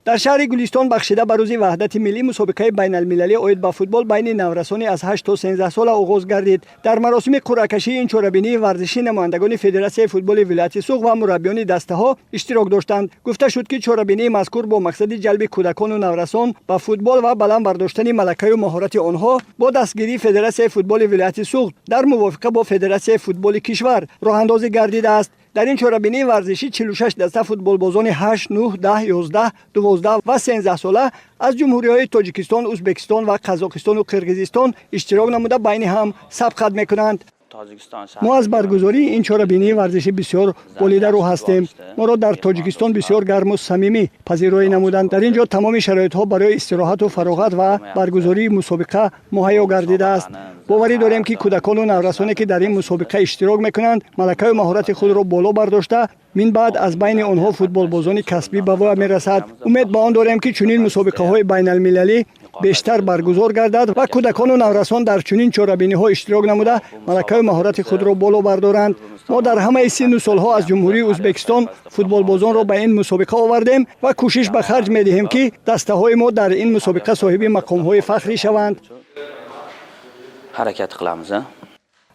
Дар шаҳри Гулистон бахшида ба Рӯзи ваҳдати миллӣ мусобиқаи байналмилалӣ оид ба футбол байни наврасони аз 8 то 13 сола оғоз гардид. Дар маросими қуръакашии ин чорабинии варзишӣ намояндагони Федератсияи футболи вилояти Суғд ва мураббиёни дастаҳо иштирок доштанд. Гуфта шуд, ки чорабинии мазкур бо мақсади ҷалби кӯдакону наврасон ба футбол ва баланд бардоштани малакаю маҳорати онҳо бо дастгирии Федератсияи футболи вилояти Суғд дар мувофиқа бо Федератсияи футболи кишвар роҳандозӣ гардидааст. Дар ин чорабинии варзишӣ 46 даста футболбозони 8, 9, 10, 11, 12 ва 13 сола аз ҷумҳуриҳои Тоҷикистон, Ӯзбекистон ва Қазоқистону Қирғизистон иштирок намуда, байни ҳам сабқат мекунанд. Мо аз баргузории ин чорабинии варзишӣ бисёр болидарӯ ҳастем. Моро дар Тоҷикистон бисёр гарму самимӣ пазироӣ намуданд. Дар ин ҷо тамоми шароитҳо барои истироҳату фароғат ва баргузории мусобиқа муҳайё гардидааст. Боварӣ дорем, ки кӯдакону наврасоне, ки дар ин мусобиқа иштирок мекунанд, малакаю маҳорати худро боло бардошта, мин баъд аз байни онҳо футболбозони касбӣ ба воя мерасад. Умед ба он дорем, ки чунин мусобиқаҳои байналмилалӣ бештар баргузор гардад ва кӯдакону наврасон дар чунин чорабиниҳо иштирок намуда, малакаю маҳорати худро боло бардоранд. Мо дар ҳамаи синну солҳо аз Ҷумҳурии Ӯзбекистон футболбозонро ба ин мусобиқа овардем ва кӯшиш ба харҷ медиҳем, ки дастаҳои мо дар ин мусобиқа соҳиби мақомҳои фахрӣ шаванд. Harakat qilamiz.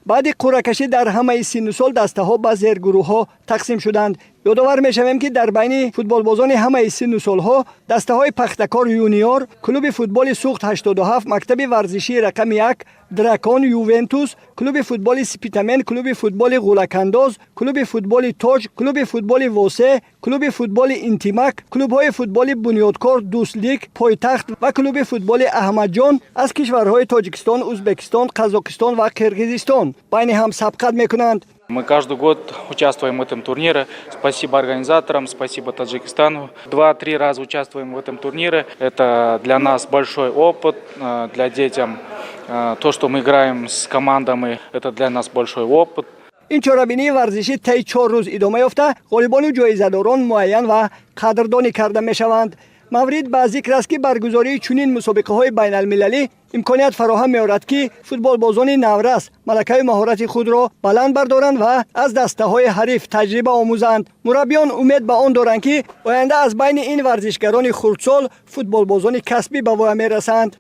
Баъди қуръакашӣ дар ҳамаи синну сол дастаҳо ба зергурӯҳҳо тақсим шуданд. Ёдовар мешавем, ки дар байни футболбозони ҳамаи синну солҳо дастаҳои Пахтакор Юниор, клуби футболи Суғд 87, мактаби варзишии рақами 1, Дракон, Ювентус, клуби футболи Спитамен, клуби футболи Ғулакандоз, клуби футболи Тоҷ, клуби футболи Восе, клуби футболи Интимак, клубҳои футболи Бунёдкор, Дӯстлик, Пойтахт ва клуби футболи Аҳмадҷон аз кишварҳои Тоҷикистон, Ӯзбекистон, Қазоқистон ва Қирғизистон байни ҳам сабқат мекунанд. Мы каждый год участвуем в этом турнире. Спасибо организаторам, спасибо Таджикистану. 2-3 раза участвуем в этом турнире. Это для нас большой опыт, для детям. То, что мы играем с командами, это для нас большой опыт. Ин чорабинии варзишӣ таи 4 рӯз идома ёфта, ғолибону ҷоизадорон муайян ва қадрдонӣ карда мешаванд. Маврид ба зикр аст, ки баргузории чунин мусобиқаҳои байналмилалӣ имконият фароҳам меорад, ки футболбозони наврас малакаю маҳорати худро баланд бардоранд ва аз дастаҳои ҳариф таҷриба омӯзанд. Мураббиён умед ба он доранд, ки оянда аз байни ин варзишгарони хурдсол футболбозони касбӣ ба воя мерасанд.